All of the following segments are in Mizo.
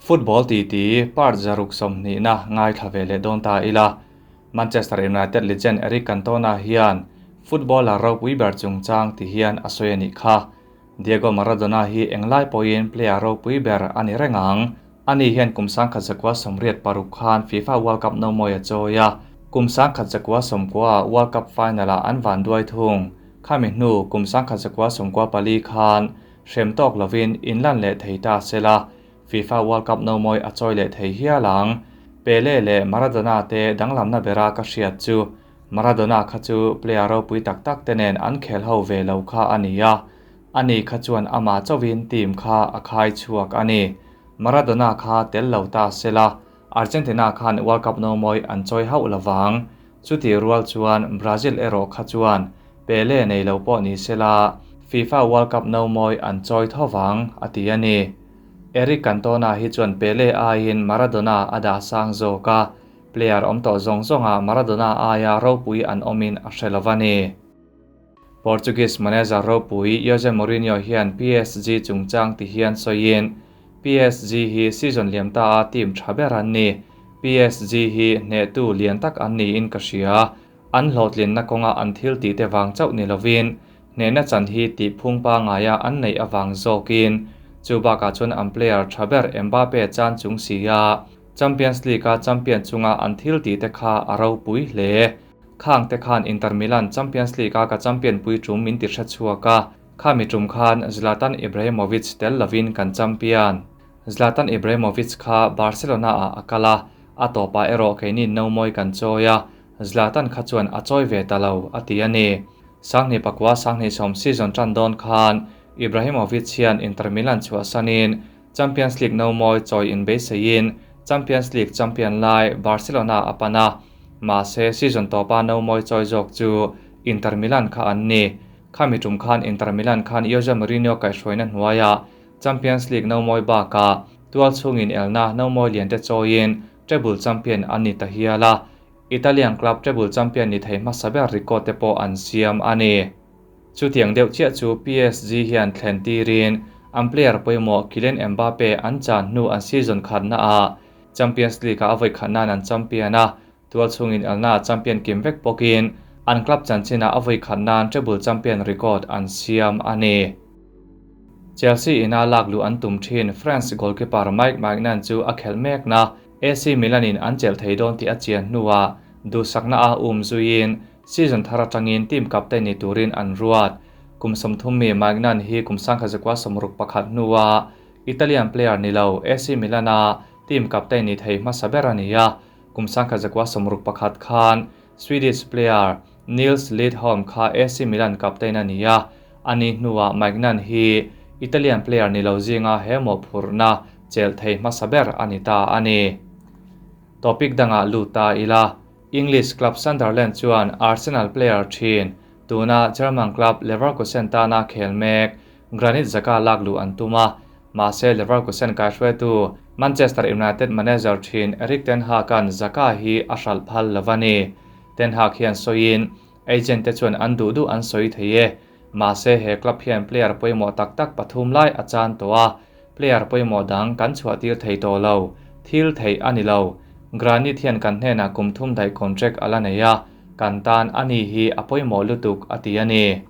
Football titi part 120na ngaithla ve leh dawn ta ila. Manchester United legend Eric Cantona hian footballer ropui ber chungchang ti hian a sawi a nih kha. Diego Maradona hi englai pawhin player ropui ber a ni reng ang. Ani hian kum 1986 khan FIFA World Cup nomawi a chawi a, kum 1990 World Cup final-ah an van duai thung. Khami hnu kum 1994 khan hrem tawk lovin inlan leh thei ta sela, FIFA World Cup nomawi a chawi leh thei hial ang. Pele leh Maradona te danglamna bera ka hriat chu Maradona kha chu player ropui tak tak te nen an khel ho ve lo kha a ni a, ani kha chuan amah chauhin team kha a khai chhuak a ni. Maradona kha tel lo ta sela, Argentina khan World Cup nomawi an chawi hauh lovang. Chuti rual chuan Brazil erawh kha chuan Pele nei lo pawh ni sela, FIFA World Cup nomawi an chawi thovang, a ti a ni. Eric Cantona hi chuan Pele aiin Maradona a dah sang zawk a, player awm tawh zawng zawngah Maradona aia ropui an awmin a hre lo a ni. Portuguese manager ropui Jose Mourinho hian PSG chungchang ti hian sawiin, PSG hi season liam ta a team tha ber an ni. PSG hi hnehtu lian tak an niin ka hria. An hlawhtlinna kawnga an thil tih te vang chauh ni lovin, hnehna chan hi tih phung pangaia an neih avang zawkin, chu bakah chuan an player tha ber Mbappe chan chung si a, Champions League-a champion chunga an thil tih te kha a ropui hle. Khang te khan Inter Milan Champions League-a ka champion pui tum min ti hre chhuak a, khami tum khan Zlatan Ibrahimovic tel lovin kan champion. Zlatan Ibrahimovic kha Barcelona-ah a kal a, a tawpah erawh keini nomawi kan chawi a, Zlatan kha chuan a chawi ve ta lo, a ti a ni. 2009-2010 season tan dawn khan Ibrahimovic hian Inter Milan chhuahsanin Champions League nomawi chawi inbeiseiin Champions League champion lai Barcelona a pan a, mahse season tawpa nomawi chawi zawk chu Inter Milan kha an ni. Khami tum khan Inter Milan khan Jose Mourinho kaihhruaina hnuaiah Champions League nomawi bakah tual chhungin elna nomawi lian te chawiin treble champion an ni ta hial a, Italian club treble champion ni thei hmasa ber record te pawh an siam a ni. Chutiang deuh chiah chu PSG hian thlen tirin an player pawimawh Kylian Mbappe an chan hnu an season khatna ah Champions League ah a vawi khat nan an champion a, tual chhungin elna champion kim vek bawkin an club chanchinah a vawi khat nan treble champion record an siam a ni. Chelsea ina lak luh an tum thin France goalkeeper Mike Maignan chu a khelh mekna AC Milan in an chelh thei dawn tih a chian hnuah duhsakna a um zuiin season thar atangin team captain ni turin an ruat. Kum 30 mi Maignan hi kum 1961 hnuah Italian player ni lo AC Milan a team captain ni thei hmasa ber a ni a, kum 1961 khan Swedish player Nils Liedholm kha AC Milan captain a ni a, ani hnuah Maignan hi Italian player ni lo zinga he mawhphurhna chelh thei hmasa ber a ni ta a ni. Topic dangah lut ta ila, English club Sunderland chuan Arsenal player thin, tuna German club Leverkusen tana khel mek Granit Xhaka lak luh an tum a, mahse Leverkusen kaihruaitu Manchester United manager thin Erik ten Hag-a'n Xhaka hi a hralh phal lo a ni. Ten Hag hian sawiin, Agent te chuan an duh duh an sawi thei e, mahse he club hian player pawimawh tak tak pathum lai a chan tawh a, player pawimawh dang kan chhuah tir thei tawh lo, thil theih a ni lo. Granit hian kan hnenah kum thum daih contract a la nei a, kan tan a ni hi a pawimawh lutuk, a ti a ni.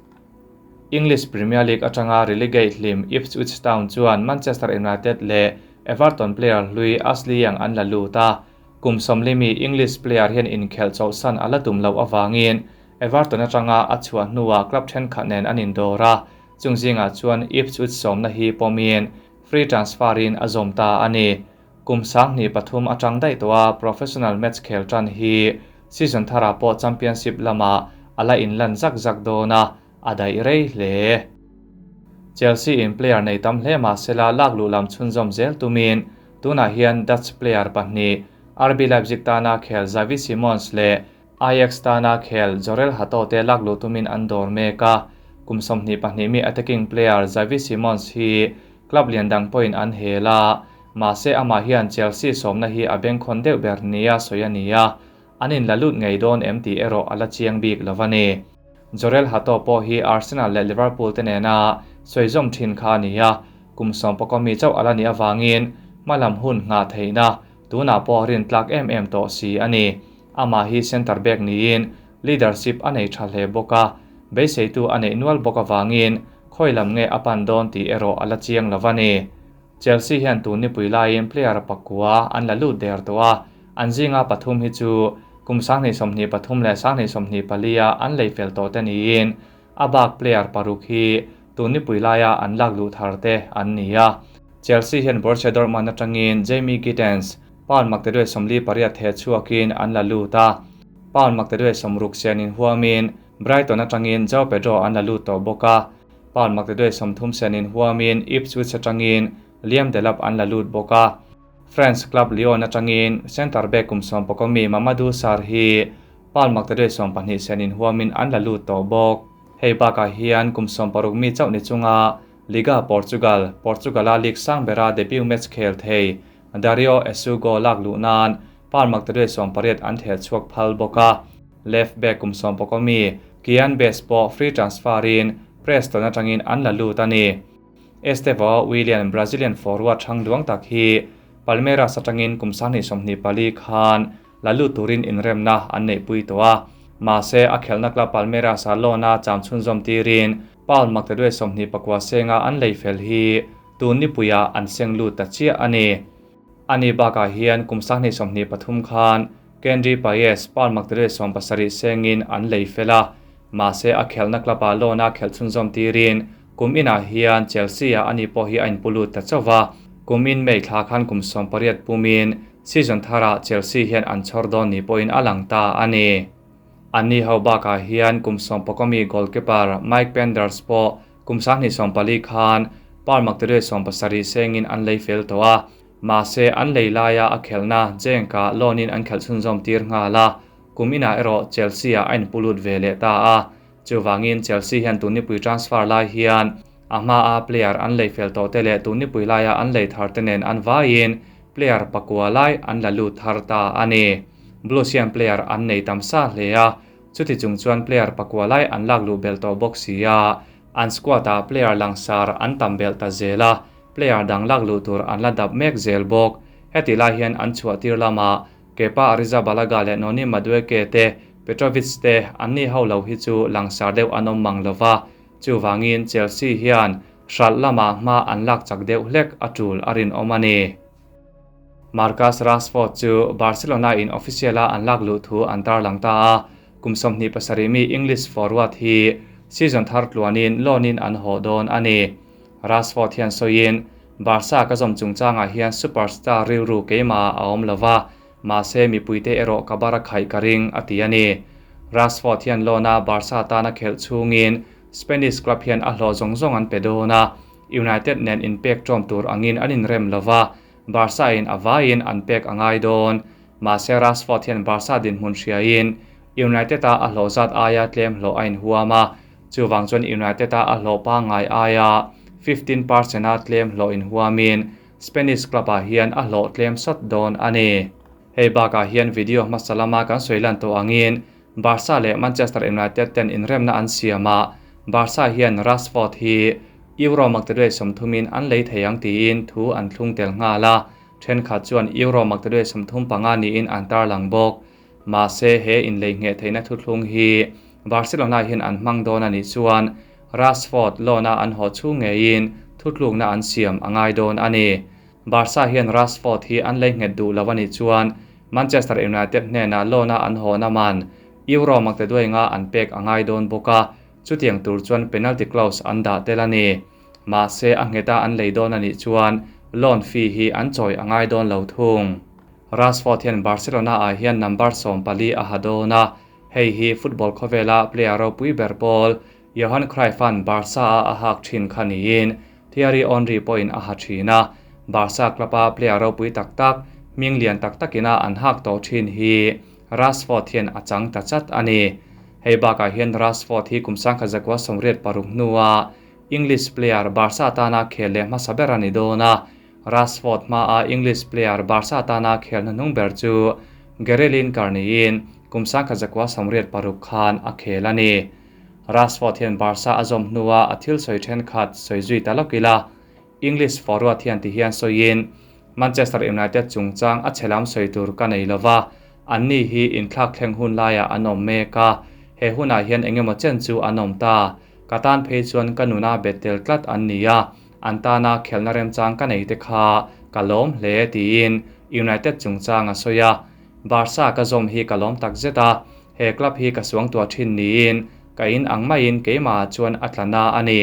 English Premier League atanga relegate hlim Ipswich Town chuan Manchester United leh Everton player hlui Ashley Young an la lut a, kum 40 mi English player hian inkhelh chawlhsan a la tum loh avangin Everton atanga a chhuah hnuah club thenkhat nen an indawr a, chung zingah chuan Ipswich sawmna hi pawmin free transfer in a zawm ta a ni. Kum 23 atang daih tawh a professional match khel tan hi season tharah pawh championship lamah a la inlan zak zak dawn a, a daih rei hle. Chelsea in player nei tam hle mahsela lak luh lam chhunzawm zel tumin tunah hian Dutch player pahnih RB Leipzig tana khel Xavi Simons leh Ajax tana khel Jorrel Hato te lak luh tumin an dawr mek a, kum 22 mi attacking player Xavi Simons hi club lian dang pawhin an hel a, mahse amah hian Chelsea sawmna hi a bengkhawn deuh ber nia sawi a ni a, an in la lut ngei dawn em tih erawh a la chiang bik lo a ni. Jorrel Hato pawh hi Arsenal leh Liverpool te nena sawi zawm thin kha a ni a, kum 10 mi chauh a la ni avangin Hmalam hun nghah theihna tunah pawh rintlak em em tawh si a ni. Amah hi centre back niin leadership a nei tha hle bawk a, beiseitu a neih nual bawk avangin khawi lam nge a pan dawn tih erawh a la chiang lo a ni. Chelsea hian tun nipui laiin player pakua an la lut der tawh a, an zinga pathum hi chu kum 2023 leh 2024 a an lei fel tawh te niin a bak player paruk hi tun nipui laia an lak luh thar te an ni a. Chelsea hian Borussia Dortmund atangin Jamie Gittens, pound 48 the chhuakin an la lut a, pound 60 senin huamin Brighton atangin João Pedro an la lut tawh bawk a, pound 30 senin huamin Ipswich atangin Liam Delap an la lut bawk a. France club Lyon atangin centre back kum 11 mi Mamadou Sarr hi pound 22 senin huamin an la lut tawh bawk. Hei bakah hian kum 16 mi chauh ni chunga Liga Portugal, Portugala league sang bera debut match khel thei Dario Essugo lak luh nan pound 80 an thel chhuak phal bawk a. Left back kum 11 mi Kian Best pawh free transfer in Preston atangin an la lut a ni. Estevao Willian, Brazilian forward thang duang tak hi Palmeiras atangin kum 24 khan la lut turin inremna an neih pui tawh a. Mahse a khelhna club Palmeiras a loan-a cham chhunzawm tirin pound 29 senga an lei fel hi tun nipuia an seng lut ta chiah a ni. Ani bakah hian kum 23 khan Kendry Paez pound 70 sengin an lei fel a. Mahse a khelhna club a loan-a khelh chhunzawm tirin kum inah hian Chelsea a ani pawh hi a inpu lut ta chauh a. Kum in May thla khan kum 18 pumin season thara Chelsea hian an chhawr dawn ni pawhin a lang ta a ni. Anni ho bakah hian kum 11 mi goalkeeper Mike Penders pawh kum 24 khan pound 70 sengin an lei fel tawh a. Mahse an lei laia a khelhna Genk-a loan-in an khelh chhunzawm tir nghal a. Kum inah erawh Chelsea a inpu lut ve leh ta a. Chuwangin Chelsea hian tun nipui transfer lai hian a hma a player an lei fel tawh te leh tun nipui laia an lei thar te nen an vaiin player pakua lai an la lut thar ta a ni. Blues hian player an nei tam sa hle a, chuti chung chuan player pakua lai an lak luh bel tawh bawk si a. An squad a player langsar an tam bel ta zel a, player dang lak luh tur an la dap mek zel bawk. Heti lai hian an chhuah tir lama Kepa Arrizabalaga leh Noni Madueke te Petrovic te an ni ho lo hi chu langsar deuh an awm mang lova. Chuwangin Chelsea hian hralh lama hma an lak chak deuh hlek a tul a rin awm a ni. Marcus Rashford chu Barcelona in official a an lak luh thu an tar lang ta a. Kum 27 mi English forward hi season thar tluanin loan-in an haw dawn a ni. Rashford hian sawiin Barca ka zawm chungchangah hian superstar rilru keima a awm lova, mahse mipuite erawh ka bara khaih ka ring a ti a ni. Rashford hian loan-a Barca tana khelh chhungin Spanish club hian a hlawh zawng zawng an pe dawn a, United nen inpek ṭawm tur angin an inrem lova, Barca in a vaiin an pek a ngai dawn. Mahse Rashford hian Barca dinhmun hriain United a a hlawh zat aia tlem hlawh a inhuam a, chuwang chuan United a a hlawh pangngai aia 15% a tlem hlawh inhuamin Spanish club ah hian a hlawh tlem sawt dawn a ni. Hei bakah hian video hmasa lama kan sawi lan tawh angin Barca leh Manchester United ten inremna an siam a, Barca hian Rashford hi euro 30 in an lei thei ang tiin thu an thlung tel nghal a, thenkhat chuan euro 35 niin an tar lang bawk. Mahse he inlei nge theihna thu thlung hi Barcelona hian an hmang dawn a nih chuan Rashford loan-a an haw chhung ngeiin thu tlukna an siam a ngai dawn a ni. Barca hian Rashford hi an lei nghet duh lo a nih chuan Manchester United hnenah loan-a an haw na man euro 200 an pek a ngai dawn bawk a, chutiang tur chuan penalty clause an dah tel a ni. Mahse a ngheta an lei dawn a nih chuan loan fee hi an chawi a ngai dawn lo thung. Rashford hian Barcelona ah hian number 14 a ha dawn a, hei hi football khawvela player ropui ber pawl Johan Cruyff-an Barca a a hak thin kha niin Thierry Henry pawhin a ha thin a, Barca club-a player ropui tak tak hming lian tak takina an hak tawh thin hi Rashford hian a chang ta chat a ni. Hei bakah hian Rashford hi kum 1986 hnuah English player Barca tana khel leh hmasa ber a ni dawn a. Rashford hma a English player Barca tana khel hnuhnung ber chu Gary Lineker niin kum 1986 khan a khel a ni. Rashford hian Barca a zawm hnuah a thil sawi thenkhat sawi zui ta lawk ila. English forward hian ti hian sawiin Manchester United chungchang a chhe lam sawi tur ka nei lova, anni hi inthlak thleng hun laiah an awm mek a, he hunah hian engemaw chen chu an awm ta. Ka tan phei chuan ka nuna bet tel tlat an ni a, an tana khelna remchang ka nei te kha ka lawm hle, tiin United chungchang a sawi a. Barca ka zawm hi ka lawm tak zet a, he club hi ka suangtuah thin niin ka in ang maiin keimahah chuan a tla na a ni.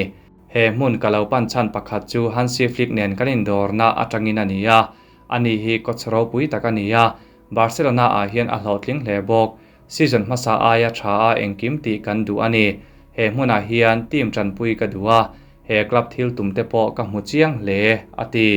He hmun ka lo pan chhan pakhat chu Hansi Flick nen kan indawrna atangin a ni a, ani hi coach ropui tak a ni a, Barcelona ah hian a hlawhtling hle bawk. Season hmasa aia tha a engkim tih kan duh a ni. He hmunah hian team tanpui ka duh a, he club thil tum te pawh ka hmu chiang hle, a ti.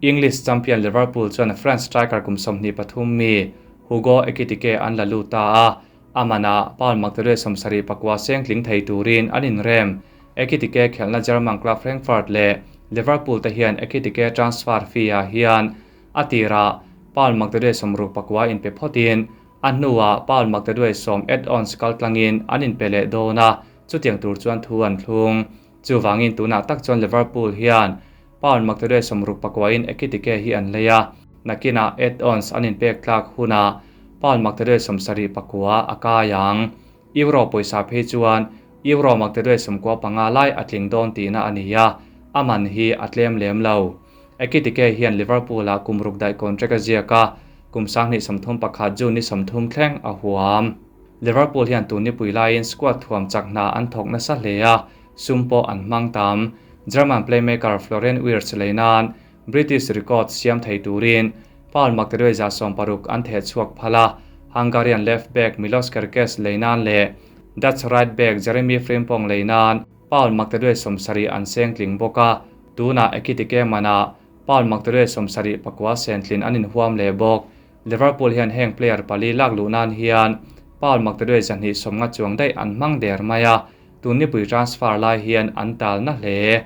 English champion Liverpool chuan French striker kum 23 mi Hugo Ekitike an la lut ta a, A manah Paul Magdalene 74 seng tling thei turin an inrem. Ekitike khelhna German club Frankfurt leh Liverpool te hian Ekitike transfer fee-ah hian a tirah Paul Magdalene 69 inpe phawtin a hnuah Paul Magdalene 10 add-ons kaltlangin an inpe leh dawn a, chutiang tur chuan thu an thlung. Chuvangin tunah tak chuan Liverpool hian Paul Magdalene 69 in Ekitike hi an lei a, nakinah add-ons an inpek tlak hunah Paul Magdalene 79 a kai ang. Euro pawisa phei chuan Euro Magdalene 95 lai a tling dawn tihna a ni a, a man hi a tlem lem lo. Ekitike hian Liverpool-ah kum ruk daih contract a ziak a, kum 2031 June ni 30 thleng a huam. Liverpool hian tun nipui laiin squad thuam chak hna an thawk nasa hle a, sum pawh an hmang tam. German playmaker Florian Wirtz lei nan British record siam thei turin Paul Magderuai 60 an theh chhuak phal a, Hungarian left back Milos Kerkez lei nan leh Dutch right back Jeremy Frimpong lei nan Paul Magderuai 70 an seng tling bawk a, tunah Ekitike manah Paul Magderuai 79 sen tlin an inhuam leh bawk. Liverpool hian heng player pali lak luh nan hian Paul Magderuai 250 chuang daih an hmang der mai a, tun nipui transfer lai hian an tal na hle.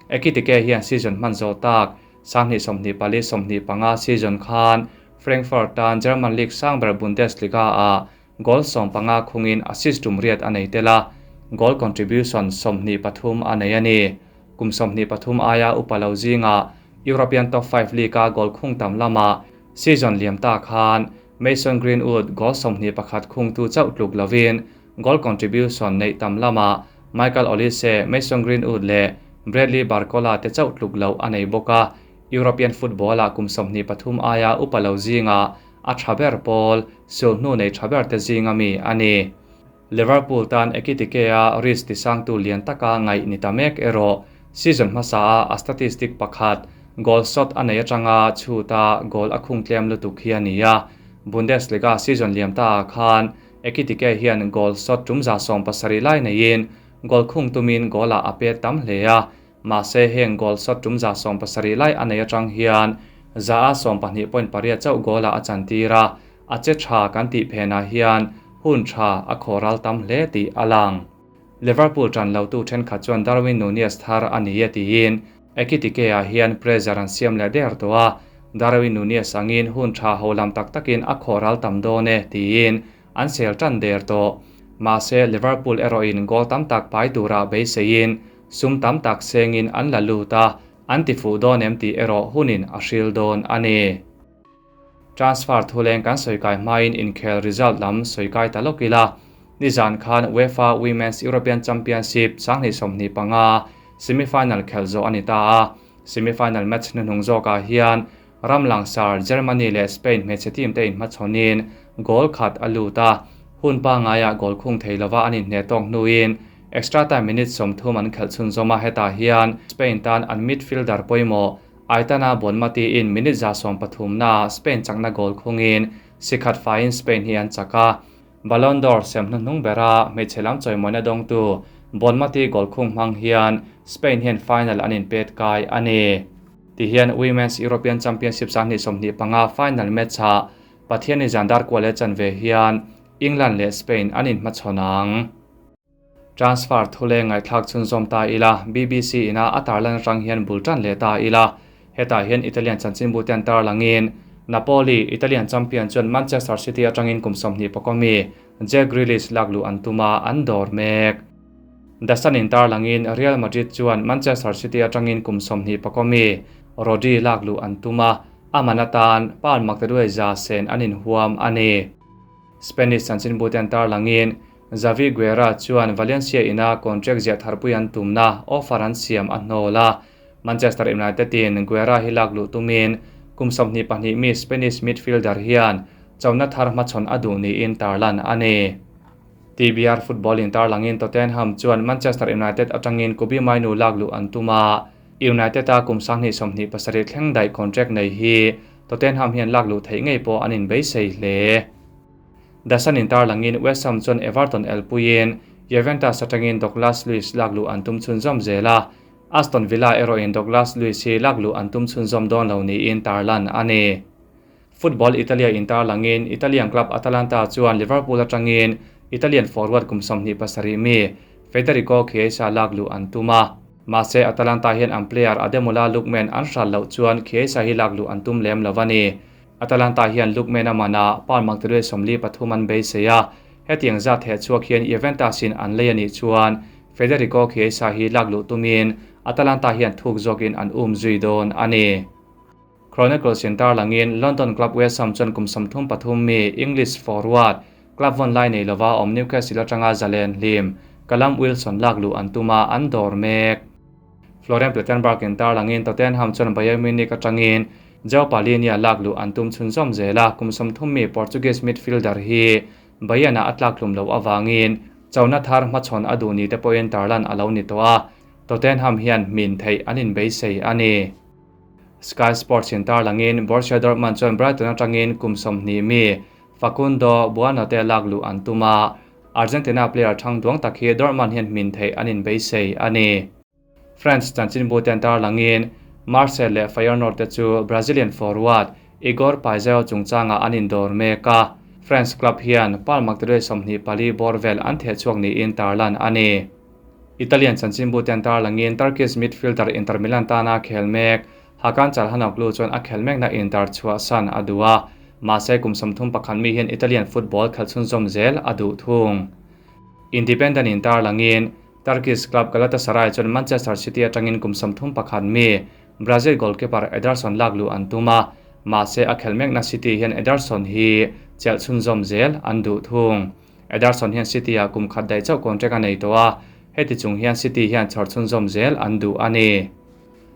Ekitike hian season hman zawh tak 2024-25 season khan Frankfurt tan German League sang ber Bundesliga-ah goal 15 khungin assist tum riat a nei tel a, goal contribution 23 a nei a ni. Kum 23 aia upa lo zingah European Top 5 League-a goal khung tam lamah season liam ta khan Mason Greenwood goal 21 khungtu chauh tluk lovin goal contribution neih tam lamah Michael Olise, Mason Greenwood leh Bradley Barcola te chauh tluk loh a nei bawk a, European football-ah kum 23 aia upa lo zingah a tha ber pawl sulhnu nei tha ber te zinga mi a ni. Liverpool tan Ekitike-a risk tisangtu lian taka ngaih ni ta mek erawh season hmasa-a a statistic pakhat goal shot a nei atanga chhuta goal a khung tlem lutuk hi a ni a, Bundesliga season liam ta ah khan Ekitike hian goal shot tum 70 lai neiin goal khung tumin goal-ah a pet tam hle a, mahse heng goal shot tum 70 lai a nei atang hian 12.8 chauh goal-ah a chantir a, a che tha kan tih phenah hian hun tha a khawral tam hle tih a lang. Liverpool tan lo tu thenkhat chuan Darwin Nunez thar a ni e tiin Ekitike-ah hian pressure an siam leh der tawh a, Darwin Nunez angin hun tha ho lam tak takin a khawral tam dawn e tiin an sel tan der tawh. Mahse Liverpool erawhin goal tam tak pai tura beiseiin sum tam tak sengin an la lut a, an ti fuh dawn em tih erawh hunin a hril dawn a ni. Transfer thuleng kan sawi kai hmain inkhel result lam sawi kai ta lawk ila. Nizan khan UEFA Women's European Championship 2025 semi-final khel zawh a ni ta a, semi-final match hnuhnung zawkah hian ram langsar Germany leh Spain hmeichhe team te inhmachhawnin goal khat a lut a, hun pangaiah goal khung thei lova an inhneh tawk hnuin extra time minute 30 an khelh chhunzawm a, hetah hian Spain tan an midfielder pawimawh Aitana Bonmati in minute 13 na Spain chakna goal khungin sikhat faiin Spain hi an chak a, Ballon d'Or sem hnuhnung bera hmeichhe lam chawimawina dawngtu Bonmati goal khung hmang hian Spain hian final an inpet kai a ni. Tihian Women's European Championship 2025 final match-ah Pathiani Zandar kual le chanve hian England leh Spain an inhmachhawn ang. Transfer thule ngaihthlak chhunzawm ta ila, BBC ina a tarlan atang hian bul tan leh ta ila. Hetah hian Italian chanchinbu te an tarlangin Napoli, Italian champion chuan Manchester City atangin kum 20 mi Jack Grealish lak luh an tum a, an dawr mek. The Sun in tarlangin Real Madrid chuan Manchester City atangin kum 20 mi Rodri lakluh an tum a, a man atan pound maktaduai za sen an inhuam a ni. Spanish chanchinbute an tarlangin Xavi Guerra chuan Valencia ina contract ziah tharpui an tumna offer an siam a hnawl a, Manchester United in Guerra hi lakluh tumin kum 22 mi Spanish midfielder hian chona thar hmachhawn a duh niin tarlan a ni. TBR Football in tarlangin Tottenham chuan Manchester United atangin Kobbie Mainoo lakluh an tum a, United a kum 2027 thleng daih contract nei hi Tottenham hian lakluh theih ngei pawh an inbeisei hle. The Sun in tarlangin West Ham chuan Everton elpuiin Juventus atangin Douglas Luiz lakluh an tum chhunzawm zel a, Aston Villa erawhin Douglas Luiz hi lakluh an tum chhunzawm dawn lo niin tarlan a ni. Football Italia in tarlangin Italian club Atalanta chuan Liverpool atangin Italian forward kum 27 mi Federico Chiesa lakluh an tum a. Mahse Atalanta hian an player Ademola Lookman an hral loh chuan Chiesa hi lakluh an tum lem lo a ni. Atalanta hian Lookman a mana pound maktaduai 43 an beisei a, hetiang zat he chhuak hian Juventus in an lei a nih chuan Federico Chiesa hi lakluh tumin Atalanta hian thuk zawkin an um zui dawn a ni. Chronicles in tarlangin London club West Ham chuan kum 33 mi English forward club von lai nei lova awm Newcastle atanga zalen hlim Callum Wilson lakluh an tuma an dawr mek. Florian Plettenberg in tarlangin Tottenham chuan Bayern Munich atangin João Palhinha lakluh an tum chhunzawm zela kum 30 mi Portuguese midfielder hi Bayern a atlak tlum lo awangin chona thar hmachhawn a duh ni te pawhin tarlan a lo ni tawh a, Tottenham hian min theih an inbeisei a ni. Sky Sports in tarlangin Borussia Dortmund chuan Brighton atangin kum 20 mi Facundo Buonanotte lakluh an tum a, Argentina player thang duang tak hi Dortmund hian min theih an inbeisei a ni. France chanchinbu ten tarlangin Marseille leh Feyenoord te chu Brazilian forward Igor Paixão chungchanga an indawr mek a, France club hian pound maktaduai 24 bawr vel an theh chhuak niin tarlan a ni. Italian chanchinbu ten tarlangin Turkish midfielder Inter Milan tana khel mek Hakan Calhanoglu chuan a khel mekna Inter chhuah san a duh a, mahse kum 31 mi hian Italian football khel chhunzawm zel a duh thung. Independent in tarlangin Turkish club Galatasaray chuan Manchester City atangin kum 31 mi Brazil goalkeeper Ederson lakluh an tum a, mahse a khel mekna City hian Ederson hi chelh chhunzawm zel an duh thung. Ederson hian City a kum khat daih chauh contract a nei tawh a, heti chung hian City hian chhawr chhunzawm zel an duh a ni.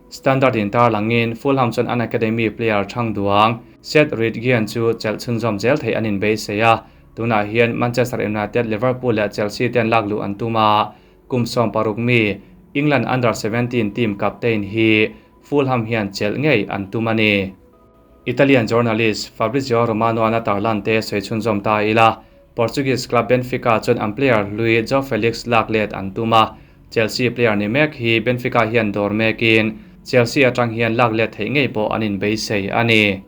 Standard in tarlangin Fulham chuan an academy player thang duang Seth Ridgian chu chelh chhunzawm zel thei an inbeisei a, tunah hian Manchester United, Liverpool leh Chelsea ten lakluh an tum a, kum 16 mi England under 17 team captain hi Fulham hian chelh ngei an tum a ni. Italian journalist Fabrizio Romano an a tarlan te sei chhunzawm ta ila, Portuguese club Benfica chuan an player lui João Felix laklet an tum a, Chelsea player ni mek hi Benfica hian dawr mekin Chelsea atang hian laklet theih ngei pawh an inbeisei a ni.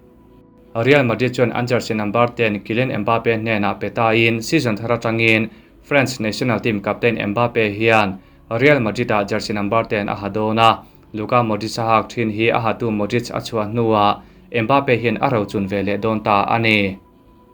Real Madrid chuan an jersey number 10 Kylian Mbappe hnenah peta in season thar atangin French national team captain Mbappe hian Real Madrid a jersey number 10 a ha dawn a, Luka Modric a hak thin hi a hatu Modric a chhuah hnuah Mbappe hian a ro chun ve leh dawn ta a ni.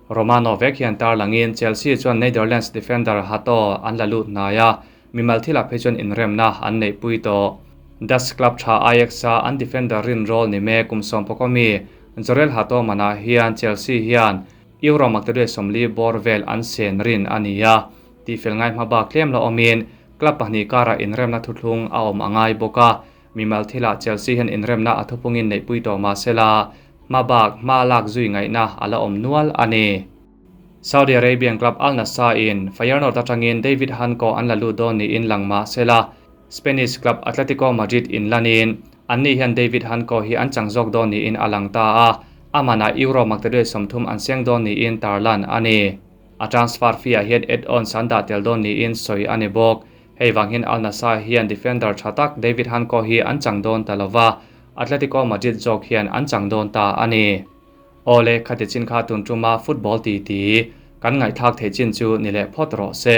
Romano vek hian tarlangin Chelsea chuan Netherlands defender Hato an la lut hnai a, mimal thila phei chuan inremna an neih pui tawh. Dutch club tha Ajax a an defender rin rol ni me kum 11 mi Jorrel Hato mana hian Chelsea hian Euro maktaduai 40 bawr vel an sen rin a ni a, ti fel ngai hma bak tlem la awmin club pahnih kara inremna thuthlung a awm angai bawk a, mimal thila Chelsea hian inremna a thupungin neih pui tawh mahsela hma bak hma lak zui ngaihna a la awm nual a ni. Saudi Arabian club Al Nassr in Feyenoord atangin David Hancko an la lut dawn niin lang mahsela Spanish club Atletico Madrid in lanin anni hian David Hancko hi an chang zawk dawn niin a lang ta a, amana Euro maktaduai 30 an seng dawn niin tarlan a ni. A transfer fee ah hian add-on san dah tel dawn niin sawi a ni bawk. Hei wang hian Al Nassr hian defender tha tak David Hancko hi an chang dawn ta lova, Atletico Madrid zawk hian an chang dawn ta a ni. Ole khati chin kha tun tuma football ti ti kan ngaih thak thei chin chu ni leh phawt rawh se.